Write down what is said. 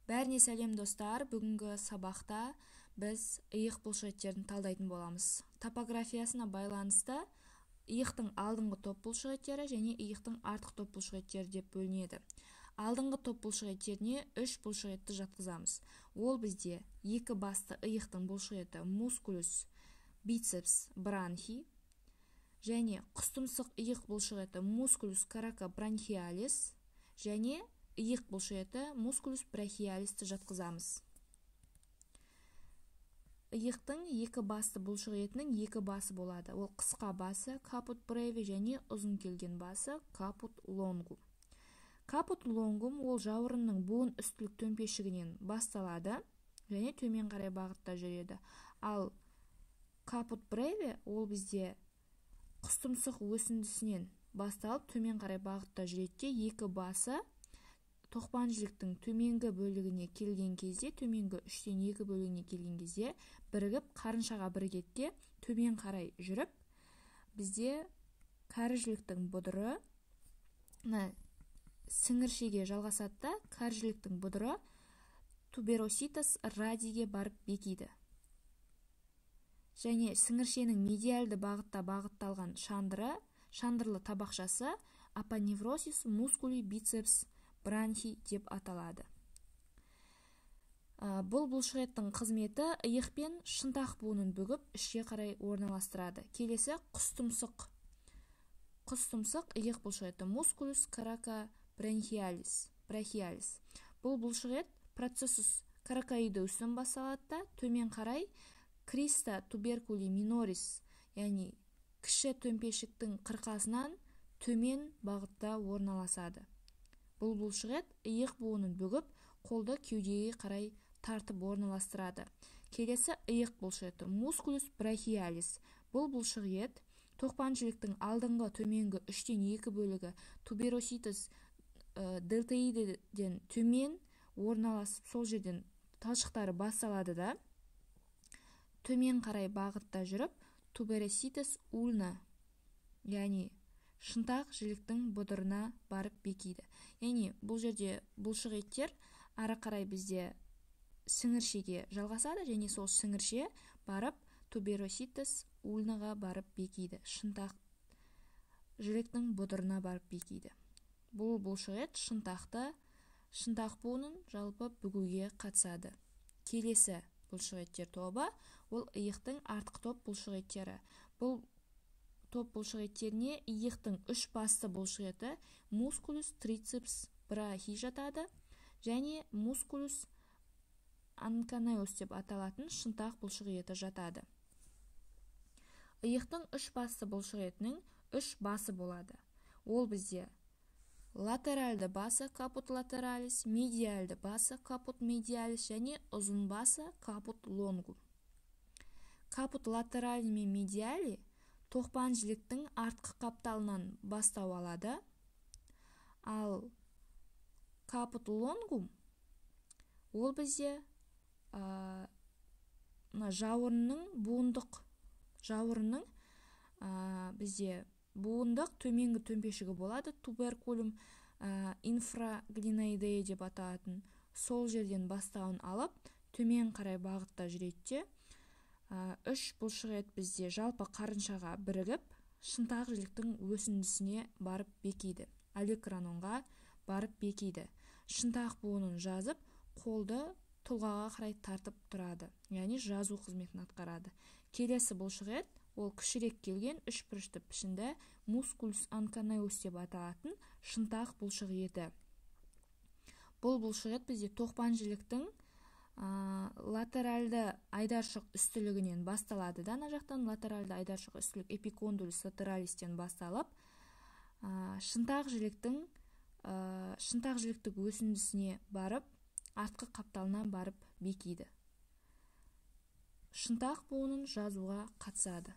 Бәріне сәлем, достар! Бүгінгі сабақта біз иық бұлшықеттерін талдайтын боламыз. Топографиясына байланысты иықтың алдыңғы топ бұлшықеттері және иықтың артқы топ бұлшықеттері деп бөлінеді. Алдыңғы топ бұлшықеттеріне үш бұлшықетті жатқызамыз. Ол бізде екі басты иықтың бұлшықеті musculus biceps brachii және құстұмсық иық бұлшықеті musculus coracobrachialis және иық бұлшықеті musculus brachialisті жатқызамыз. Иықтың екі басты бұлшықетінің екі басы болады. Ол қысқа басы caput breve және ұзын келген басы caput longum. Caput longum ол жауырынның буын үстілік төмпешігінен басталады және төмен қарай бағытта жүреді. Ал caput breve ол бізде құстұмсық өсіндісінен басталып, төмен қарай бағытта жүреді де, екі басы тоқпан жіліктің төменгі бөлігіне келген кезде, төменгі 2/3 бөлігіне келген кезде бірігіп, қарыншаға бірігеді де, төмен қарай жүріп, бізде кәрі жіліктің бұдыры мына сіңіршеге жалғасады да, кәрі жіліктің бұдыры tuberositas radii-ге барып бекиді. Және сіңіршенің медиальды бағытта бағытталған шандыры, шандырлы табақшасы aponeurosis musculi biceps brachii деп аталады. Бұл бұлшықеттің қызметі иық пен шынтақ буынын бүгіп, ішке қарай орналастырады. Келесі құстұмсық. Құстұмсық иық бұлшықеті musculus coracobrachialis. Brachialis. Бұл бұлшықет processus coracoideus-тен басталады да, төмен қарай crista tuberculi minoris, яғни кіші төмпешіктің қырқасынан төмен бағытта орналасады. Бұл бұлшықет иық буынын бүгіп, қолды кеудеге қарай тартып орналастырады. Келесі иық бұлшықеті musculus brachialis. Бұл бұлшықет тоқпан жіліктің алдыңғы төменгі 2/3 бөлігі tuberositas deltoidedен төмен орналасып, сол жерден талшықтары басталады да, төмен қарай бағытта жүріп, tuberositas ulna, яғни шынтақ жіліктің бұдырына барып бекиді. Яғни бұл жерде бұлшық еттер ары қарай бізде сіңіршеге жалғасады және сол сіңірше барып tuberositas ulnaға барып бекиді, шынтақ жіліктің бұдырына барып бекиді. Бұл бұлшық ет шынтақ буынын жалпы бүгуге қатысады. Келесі бұлшық еттер тобы ол иықтың артқы топ бұлшық еттері. Бұл топ бұлшық еттеріне иықтың үш басты бұлшық еті musculus triceps brachii жатады және musculus anconeus деп аталатын шынтақ бұлшық еті жатады. Иықтың үш басты бұлшық етінің үш басы болады. Ол бізде латеральды басы caput lateralis, медиальды басы caput medialis және ұзын басы caput longum. Caput laterali мен медиали тоқпан жіліктің артқы қапталынан бастау алады. Ал caput longum ол бізде мына жауырынның буындық, жауырынның бізде буындық төменгі төмпешігі болады, tuberculum infraglenoidea деп аталатын, сол жерден бастауын алып, төмен қарай бағытта жүреді де, үш бұлшық ет бізде жалпы қарыншаға бірігіп, шынтақ жіліктің өсіндісіне барып бекиді, олекранонға барып бекиді. Шынтақ буынын жазып, қолды тұлғаға қарай тартып тұрады, яғни жазу қызметін атқарады. Келесі бұлшық ет ол кішірек келген үш бұрышты пішінді musculus anconeus деп аталатын шынтақ бұлшық еті. Бұл бұлшық ет бізде тоқпан жіліктің латеральды айдаршық үстілігінен басталады да, ана жақтан латеральды айдаршық үстілік epicondylus lateralistен басталып, шынтақ жіліктің шынтақ жіліктік өсіндісіне барып, артқы қапталына барып бекиді. Шынтақ буынын жазуға қатысады.